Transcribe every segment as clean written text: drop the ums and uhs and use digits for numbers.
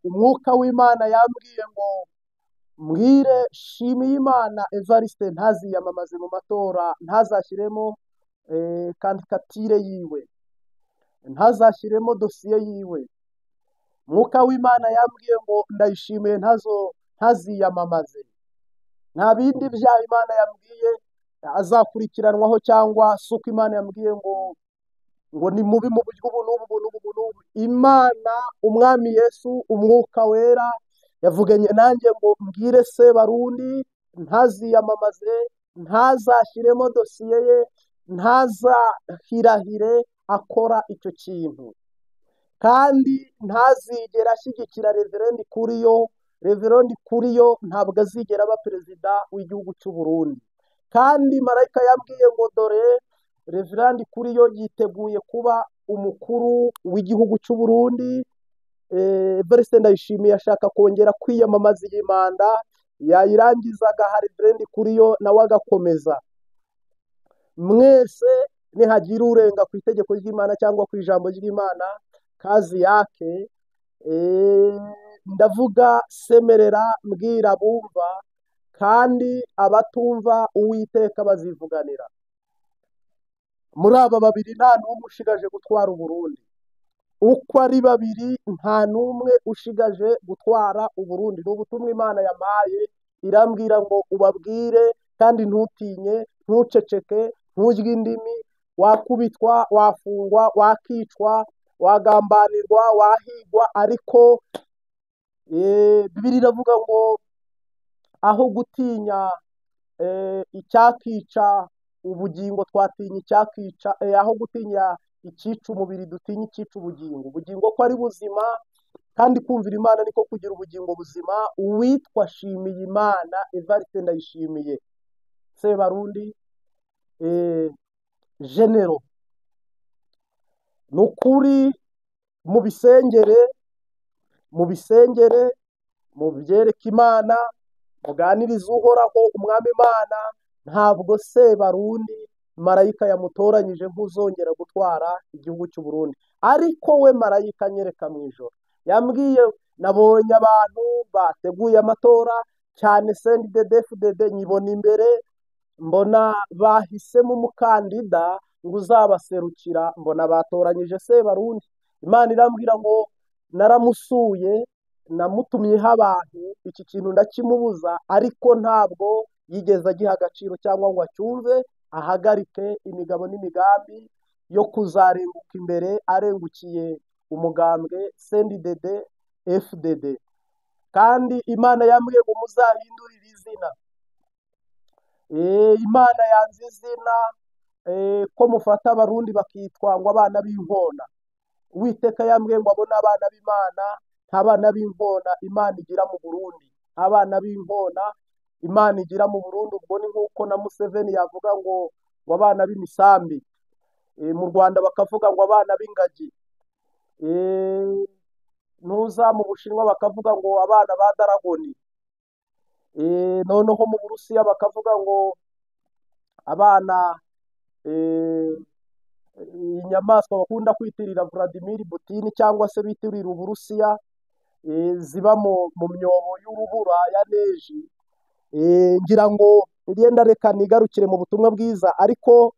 Umwuka w'Imana yambwiye ngo mbwire Nshimiyimana Evariste ntaziyamamaze mu matora, ntazashyiremo kandidatire yiwe, ntazashyiremo dosiye yiwe. Umwuka w'Imana yambwiye ngo Ndayishimiye ntaziyamamaze. Nta bindi byaha Imana yambwiye azakurikiranwaho, cyangwa se uko Imana yambwiye ngo ni mubi mu buryo ubu n'ubu n'ubu n'ubu. Imana, Umwami Yesu, Umwuka Wera yavuganye nanjye ngo mbwire Sebarundi ntaziyamamaze, ntazashyiremo dosiye ye, ntazahirahire akora icyo kintu, kandi ntazigera ashyigikira Reverend Kuriyo. Reverend Kuriyo ntabwo azigera aba perezida w'igihugu cy'u Burundi. Kandi marayika yambwiye ngo dore Reverend Kuriyo yiteguye kuba umukuru w'igihugu cy'u Burundi. Evariste Ndayishimiye ashaka kongera kwiyamamaza iyi manda, yayirangiza agaha Reverend Kuriyo nawe agakomeza. Mwese nihagira urenga ku itegeko ry'Imana cyangwa ku ijambo ry'Imana, kazi yake. Ndavuga semerera mbwira bumva, kandi abatumva Uwiteka bazivuganira. Muri aba babiri nta n'umwe ushigaje gutwara Uburundi. Uko ari babiri nta n'umwe ushigaje gutwara Uburundi. Ni ubutumwa Imana yampaye, irambwira ngo ubabwire, kandi ntutinye, ntuceceke, nturye indimi. Wakubitwa, wafungwa, wakicwa, wagambanirwa, wahigwa, ariko Bibiliya iravuga ngo aho gutinya icyakica ubugingo twatinya icyakica, aho gutinya icyica umubiri dutinya icyica ubugingo. Ubugingo ko ari buzima, kandi kumvira Imana niko kugira ubugingo buzima. Uwitwa Nshimiyimana Evariste Ndayishimiye Sebarundi Genero, ni ukuri mubisengere, mubisengere, mubyereke Imana, muganirize Uhoraho Umwami Imana. Ntabwo Sebarundi marayika yamutoranyije nk'uzongera gutwara igihugu cy'u Burundi. Ariko we marayika anyereka mu ijoro, yambwiye nabonye abantu bateguye amatora cyane CNDD-FDD, nyibona imbere, mbona bahisemo umukandida ngo uzabaserukira, mbona batoranyije Sebarundi. Imana irambwira ngo naramusuye, namutumyeho abantu, iki kintu ndakimubuza, ariko ntabwo yigeze agiha agaciro cyangwa ngo acyumve, ahagarike imigabo n'imigambi yo kuzarenguka imbere arengukiye umugambwe CNDD FDD. Kandi Imana yambwiye ngo muzahindurire izina. Imana yanze izina ko mufata Abarundi bakitwa ngo abana b'inkona. Uwiteka yambwiye ngo abone abana b'Imana, nta bana b'inkona Imana igira mu Burundi, nta bana b'inkona Imana igira mu Burundi. Ubwo ni nk'uko na Museveni yavuga ngo abana b'imisambi, mu Rwanda bakavuga ngo abana b'ingagi, nuza mu Bushinwa bakavuga ngo abana ba daragoni, noneho mu Burusiya bakavuga ngo abana inyamaswa bakunda kwitirira Vladimir Putin cyangwa se bitirira Uburusiya, ziba mu myobo y'urubura ya neji. Ngira ngo ngenda reka nigarukire mu butumwa bwiza, ariko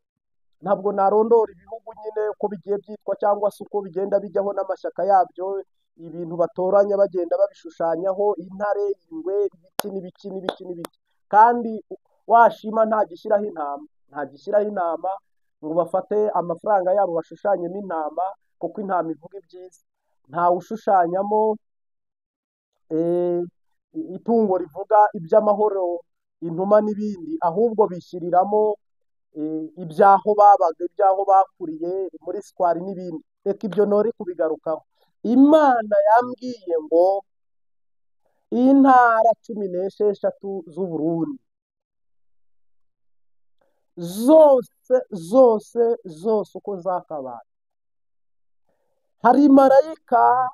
ntabwo narondora ibihugu nyine uko bigiye byitwa cyangwa se uko bigenda bijyaho n'amashyaka yabyo, ibintu batoranya bagenda babishushanyaho intare, ingwe, ibiki n'ibiki n'ibiki n'ibiki. Kandi washima ntagishyiraho intama, ntagishyiraho intama ngo bafate amafaranga yabo bashushanyemo intama, kuko intama ivuga ibyiza. Ntawe ushushanyamo itungo rivuga iby'amahoro, inuma n'ibindi, ahubwo bishyiriramo ibyaho babaga, ibyaho bakuriye muri square n'ibindi. Reka ibyo nori kubigarukaho. Imana yambwiye ngo intara 16 z'u Burundi zose zose zose uko zakabaye, hari marayika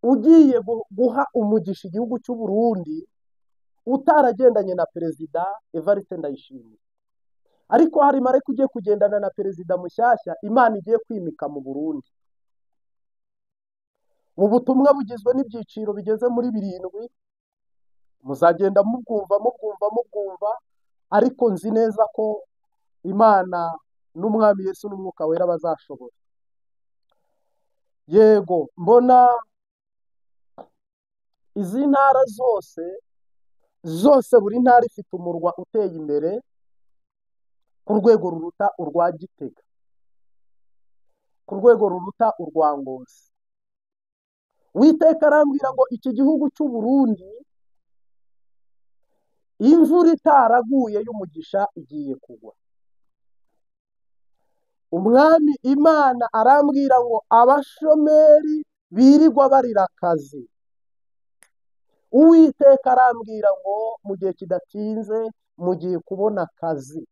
ugiye guha umugisha igihugu cy'u Burundi utaragendanye na perezida Evariste Ndayishimiye, ariko hari marayika ugiye kugendana na perezida mushyashya Imana igiye kwimika mu Burundi. Ubu butumwa bugizwe n'ibyiciro bigeze muri 7, muzagenda mubwumva mubwumva mubwumva, ariko nzi neza ko Imana n'Umwami Yesu n'Umwuka Wera bazashobora. Yego, mbona izi ntara zose zose, buri ntara ifite umurwa uteye imbere ku rwego ruruta urwa Gitega, ku rwego ruruta urwa Ngozi. Uwiteka arambwira ngo iki gihugu cy'u Burundi imvura itaraguye y'umugisha igiye kugwa. Umwami Imana arambwira ngo abashomeri birirwa barira akazi. Uwiteka arambwira ngo mu gihe kidatinze mugiye kubona akazi.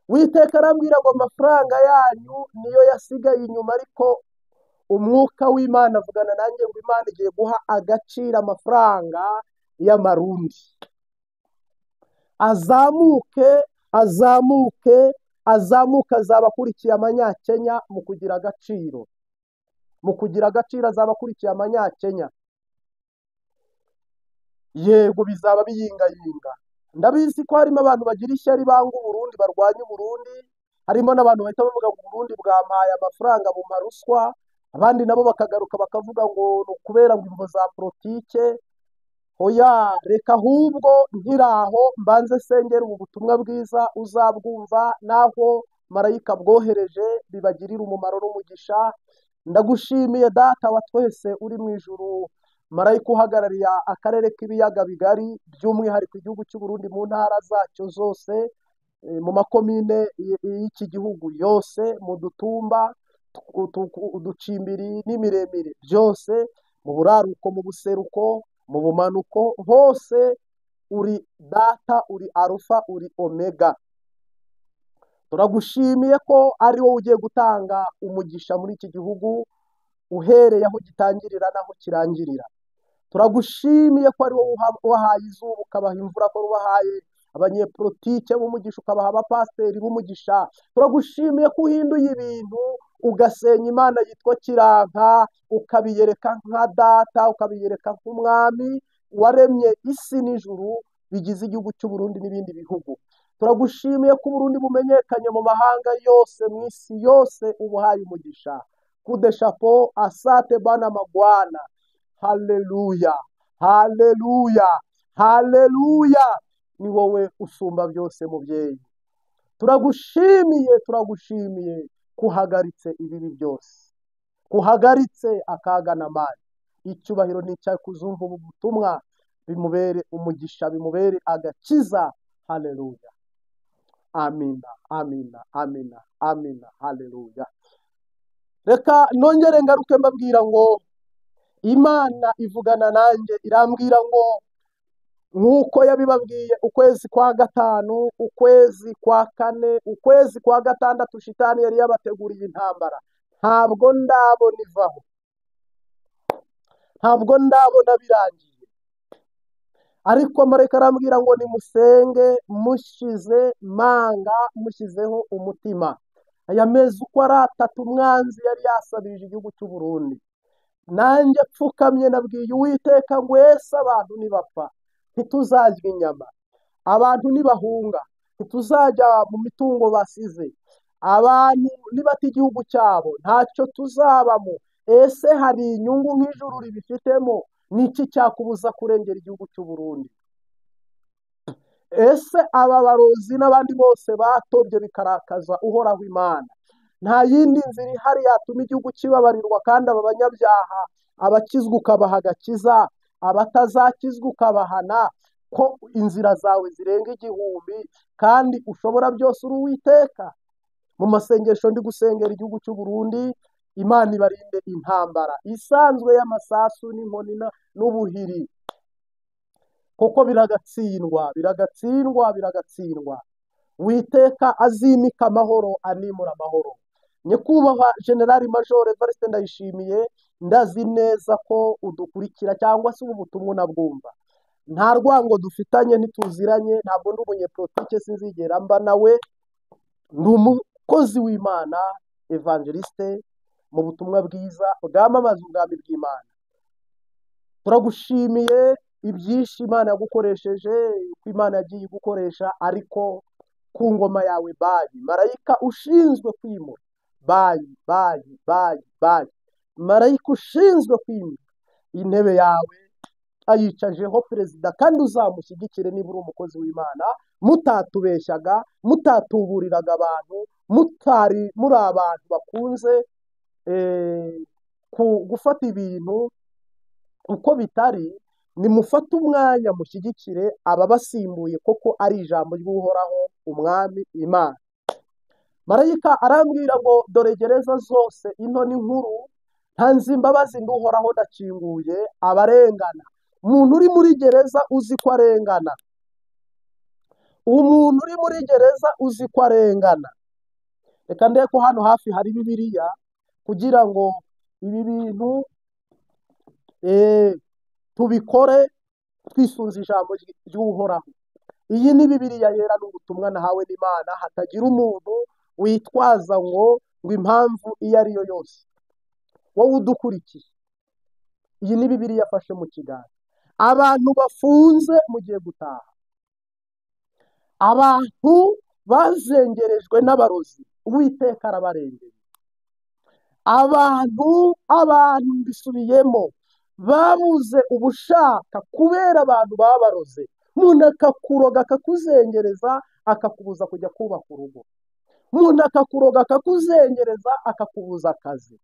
Uwiteka arambwira ngo amafaranga yanyu niyo yasigaye inyuma, ariko umwuka w'Imana avugana nanjye ngo Imana igiye guha agaciro amafaranga y'amarundi, azamuke azamuke azamuka, azaba akurikiye amanyakenya mu kugira agaciro, mu kugira agaciro azaba akurikiye amanyakenya. Yego, bizaba biyingayinga. Ndabizi ko harimo abantu bagira ishyari banga Uburundi, barwanya Uburundi, harimo n'abantu bahita bavuga ngo Uburundi bwampaye amafaranga bumpa ruswa, abandi nabo bakagaruka bakavuga ngo ni ukubera ngo imvo za politike. Oya, reka ahubwo nkiraho mbanze sengera ubu butumwa bwiza, uzabwumva naho marayika bwohereje bibagirira umumaro n'umugisha. Ndagushimiye Data wa twese uri mu ijuru, marayika uhagarariye akarere k'ibiyaga bigari, by'umwihariko igihugu cy'u Burundi mu ntara zacyo zose, mu makomine y'iki gihugu yose, mu dutumba, uducimbiri n'imiremire byose, mu buraruko, mu buseruko, mu bumanuko, hose uri Data, uri Arufa, uri Omega. Turagushimiye ko ari wowe ugiye gutanga umugisha muri iki gihugu, uhereye aho gitangirira n'aho kirangirira. Turagushimiye ko ari wowe wahaye izuba ukabaha imvura, ko wahaye abanyepolitike b'umugisha, ukabaha abapasiteri b'umugisha. Turagushimiye ko uhinduye ibintu, ugasenya Imana yitwa Kiranka, ukabiyereka nka Data, ukabiyereka nk'Umwami waremye isi n'ijuru bigize igihugu cy'u Burundi n'ibindi bihugu. Turagushimiye ko Uburundi bumenyekanye mu mahanga yose, mu isi yose, ubuhaye umugisha. Kude chapeau, asante bana magwana. Haleluya, haleluya, haleluya. Ni wowe usumba byose mubyeyi. Turagushimiye, turagushimiye kuhagaritse ibibi byose, kuhagaritse akaga n'amani. Icyubahiro ni icyawe kuzumva ubu butumwa, bimubere umugisha, bimubere agakiza. Haleluya, amina, amina, amina, amina, haleluya. Reka nongere ngaruke mbabwira ngo Imana ivugana nanjye irambwira ngo nk'uko yabibabwiye, ukwezi kwa 5, ukwezi kwa 4, ukwezi kwa 6, shitani yari yabateguriye intambara. Ntabwo ndabona ivaho, ntabwo ndabona birangiye, ariko marayika arambwira ngo nimusenge mushize manga, mushyizeho umutima. Aya mezi uko ari 3 umwanzi yari yasabije igihugu cy'u Burundi. Nanjye pfukamye nabwiye Uwiteka ngo ese abantu nibapfa ntituzarya inyama, abantu nibahunga ntituzajya mu mitungo basize, abantu nibata igihugu cyabo ntacyo tuzabamo. Ese hari inyungu nk'ijuru ribifitemo? Niki cyakubuza kurengera igihugu cy'u Burundi? Ese aba barozi n'abandi bose batobye bikarakaza Uhoraho Imana, nta yindi nzira ihari yatuma igihugu kibabarirwa, kandi aba banyabyaha abakizwa ukabaha agakiza, abatazakizwa ukabahana, ko inzira zawe zirenga 1000 kandi ushobora byose uri Uwiteka. Mu masengesho ndi gusengera igihugu cy'u Burundi, Imana ibarinde intambara isanzwe y'amasasu n'inkoni n'ubuhiri, kuko biragatsindwa, biragatsindwa, biragatsindwa. Uwiteka azimika amahoro, animura amahoro. Nyakubahwa General Major Evariste Ndayishimiye, ndazi neza ko udukurikira cyangwa se ubu butumwa unabwumva. Nta rwango dufitanye, ntituziranye, ntabwo ndi umunyepolitike, sinzigera mba nawe. Ndi umukozi w'Imana, Evangeliste. mu butumwa bwiza bwamamaza ubwami bw'Imana. Turagushimiye ibyinshi Imana yagukoresheje, uko Imana yagiye igukoresha, ariko ku ngoma yawe bayi marayika ushinzwe kwimura, bayi bayi bayi bayi marayika ushinzwe kwimura intebe yawe ayicajeho perezida, kandi uzamushyigikire niba uri umukozi w'Imana. Mutatubeshyaga, mutatuburiraga abantu, mutari muri abantu bakunze gufata ibintu uko bitari, nimufate umwanya mushyigikire ababasimbuye, koko ari ijambo ry'Uhoraho Umwami Imana. Marayika arambwira ngo dore gereza zose into n'inkuru, ntanze imbabazi nduhoraho ndakinguye abarengana. Umuntu uri muri gereza uzi ko arengana, umuntu uri muri gereza uzi ko arengana. Reka ndebe ko hano hafi hari Bibiliya kugira ngo ibi bintu tubikore twisunze ijambo ry'Uhoraho. Iyi ni Bibiliya yera n'ubutumwa nahawe n'Imana, hatagira umuntu witwaza ngo impamvu iyo ari yo yose. Wowe udukurikiye, iyi ni Bibiliya afashe mu kiganza. Abantu bafunze mugiye gutaha, abantu bazengerejwe n'abarozi, Uwiteka arabarengera. Abantu mbisubiyemo babuze ubushaka kubera abantu babaroze. Umuntu akakuroga akakuzengereza akakubuza kujya kubaka urugo, umuntu akakuroga akakuzengereza akakubuza akazi,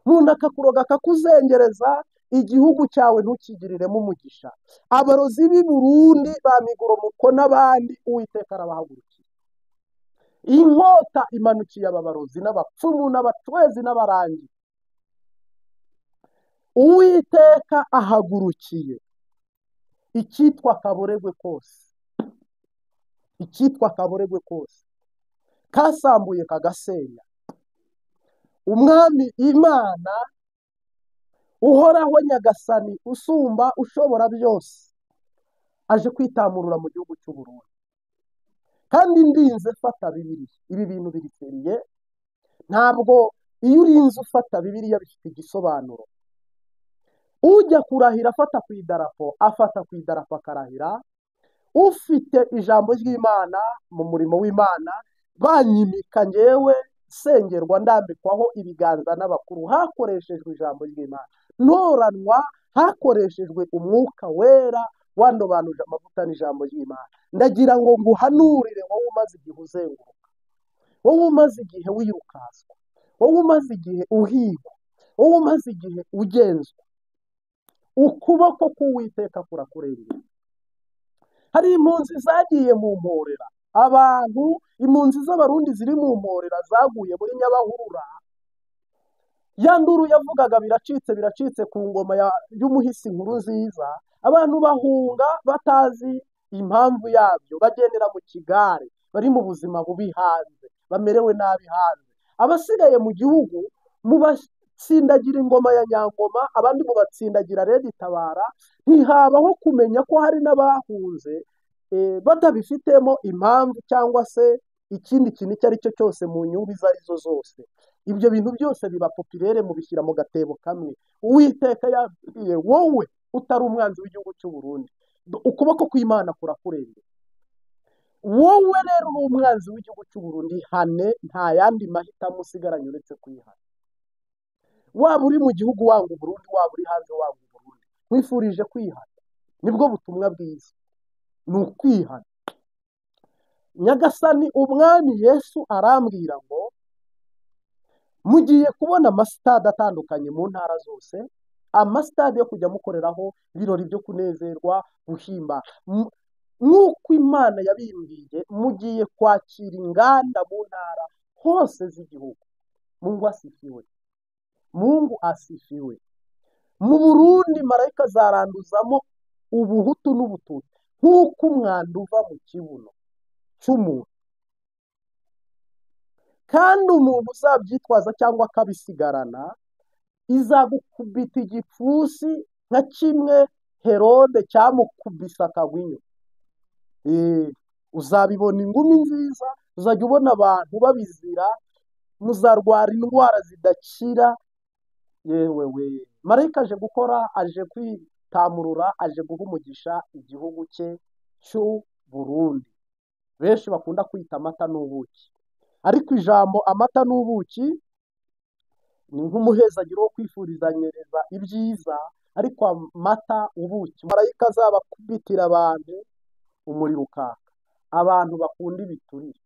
umuntu akakuroga akakuzengereza igihugu cyawe ntukigiriremo umugisha. Abarozi b'i Burundi ba Migoromuko n'abandi, Uwiteka arabahagurukiye. Inkota imanukiye aba barozi n'abapfumu n'abatwezi n'abarangi. Uwiteka ahagurukiye icyitwa kaboregwe kose, icyitwa kaboregwe kose kasambuye kagasenya. Umwami Imana Uhoraho Nyagasani usumba ushobora byose aje kwitamurura mu gihugu cy'u Burundi. Kandi ndinze fata Bibiliya, ibi bintu biriseriye. Ntabwo iyo urinze ufata Bibiliya bifite igisobanuro. Ujya kurahira afata ku idarapo, afata ku idarapo akarahira. Ufite ijambo ry'Imana mu murimo w'Imana, banyimika ngewe sengerwa ndambikwaho ibiganza n'abakuru hakoreshejwe ijambo ry'Imana, ntoranwa hakoreshejwe umwuka wera wandobanuje amavuta n'ijambo ry'Imana. Ndagira ngo nguhanurire wowe umaze igihe uzenguruka, wowe umaze igihe wirukazwa, wowe umaze igihe uhigwa, wowe umaze igihe ugenzwa, ukuboko k'Uwiteka kurakurengera. Hari impunzi zagiye mu mporera, abantu impunzi z'Abarundi ziri mu mporera zaguye muri Nyabahurura. Ya nduru yavugaga biracitse biracitse ku ngoma y'umuhisi Nkuru Nziza, abantu bahunga batazi impamvu yabyo, bagendera mu kigare, bari mu buzima bubi hanze, bamerewe nabi hanze. Abasigaye mu gihugu mubatsindagira ingoma ya Nyangoma, abandi mubatsindagira Redi Tabara. Ntihabaho kumenya ko hari n'abahunze batabifitemo impamvu cyangwa se ikindi kintu icyo ari cyo cyose mu nyungu izo ari zo zose. Ibyo bintu byose biba populaire, mubishyira mu gatebo kamwe. Uwiteka yabwiye wowe utari umwanzi w'igihugu cy'u Burundi, ukuboko kw'Imana kurakurengera. Wowe rero uri umwanzi w'igihugu cy'u Burundi, hane, nta yandi mahitamo usigaranye uretse kwihana. Waba uri mu gihugu wanga Uburundi, waba uri hanze wanga Uburundi, nkwifurije kwihana. Nibwo butumwa bwiza, ni ukwihana. Nyagasani Umwami Yesu arambwira ngo mugiye kubona amasitade atandukanye mu ntara zose, amasitade yo kujya mukoreraho ibirori byo kunezerwa, guhimba. Nk'uko Imana yabimbwiye, mugiye kwakira inganda mu ntara hose z'igihugu. Mungu asifiwe, Mungu asifiwe. Mu Burundi marayika zaranduzamo ubuhutu n'ubututsi nk'uko umwanda uva mu kibuno cy'umuntu. Kandi umuntu uzabyitwaza cyangwa akabisigarana, izagukubita igipfusi nka kimwe Herode cyamukubise akagwinyo. Uzabibona ingumi nziza, uzajya ubona abantu babizira, muzarwara indwara zidakira Yewe we, marayika aje gukora, aje kwitamurura, aje guha umugisha igihugu cye cy'u Burundi. Benshi bakunda kwita amata n'ubuki, ariko ijambo amata n'ubuki ni nk'umuhezagiro wo kwifurizanyiriza ibyiza, ariko amata ubuki, marayika azabakubitira abantu umuriro ukaka. Abantu bakunda ibiturire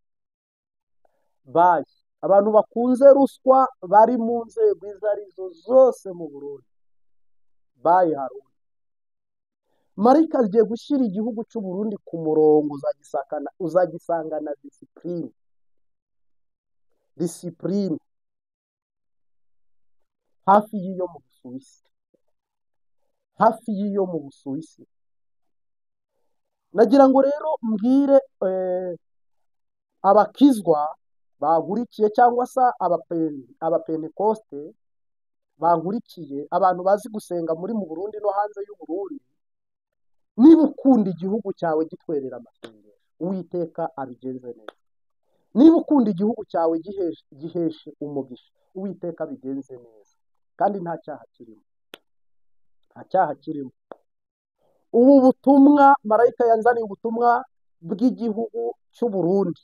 bayi, abantu bakunze ruswa bari mu nzego izo arizo zose mu Burundi, bayi Haruna. Marayika agiye gushyira igihugu cy'u Burundi ku murongo, uzagisangana disipurine, disipurine hafi y'iyo mu Busuwisi, hafi y'iyo mu Busuwisi. Nagira ngo rero mbwire abakizwa bankurikiye cyangwa se abapentekoste bankurikiye, abantu bazi gusenga muri mu Burundi no hanze y'u Burundi, niba ukunda igihugu cyawe gitwerera amasengesho, Uwiteka abigenze neza. Niba ukunda igihugu cyawe giheshe umugisha, Uwiteka abigenze neza. Kandi nta cyaha kirimo, nta cyaha kirimo. Ubu butumwa marayika yanzaniye ubutumwa bw'igihugu cy'u Burundi,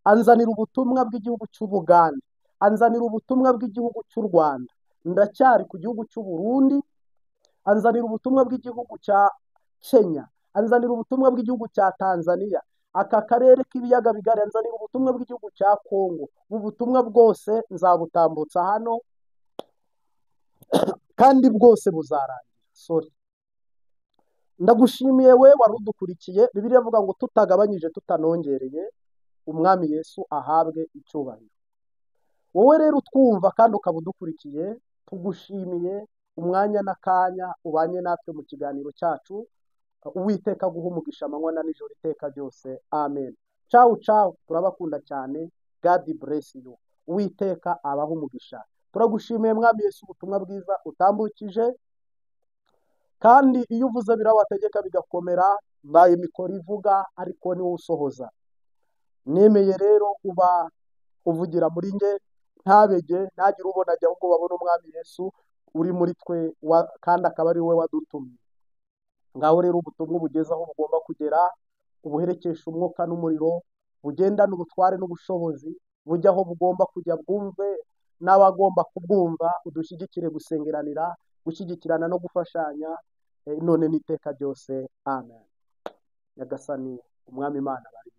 anzanira ubutumwa bw'igihugu cy'u Bugande, anzanira ubutumwa bw'igihugu cy'u Rwanda. Ndacyari ku gihugu cy'u Burundi, anzanira ubutumwa bw'igihugu cya Kenya, anzanira ubutumwa bw'igihugu cya Tanzania, aka karere k'ibiyaga bigari, anzanira ubutumwa bw'igihugu cya Kongo. Ubu butumwa bwose nzabutambutsa hano kandi bwose buzarangira. Sorry. Ndagushimiye we wari udukurikiye. Bibiliya ivuga ngo tutagabanyije tutanongereye, Umwami Yesu ahabwe icyubahiro. Wowe rero utwumva kandi ukaba udukurikiye, tugushimiye umwanya n'akanya ubanye natwe mu kiganiro cyacu. Uwiteka aguhe umugisha amanywa na nijoro iteka ryose. Amen. Ciao ciao, turabakunda cyane. God bless you. Uwiteka abahe umugisha. Turagushimiye Mwami Yesu ubutumwa bwiza utambukije, kandi iyo uvuze birabategeka bigakomera, mbaye imikoro ivuga ariko niwe usohoza. Nemeye rero uba uvugira muri nge, ntabege ntagire ubona ajya, ahubwo babona Umwami Yesu uri muri twe kandi akaba ari we wadutumye. Ngaho rero ubutumwa bugeze aho bugomba kugera, ubuherekesha umwuka n'umuriro, bugendane ubutware n'ubushobozi, bujya aho bugomba kujya, bwumve n'abagomba kubwumva, udushyigikire gusengeranira, gushyigikirana no gufashanya, none n'iteka ryose. Amen. Nyagasani Umwami Imana bari.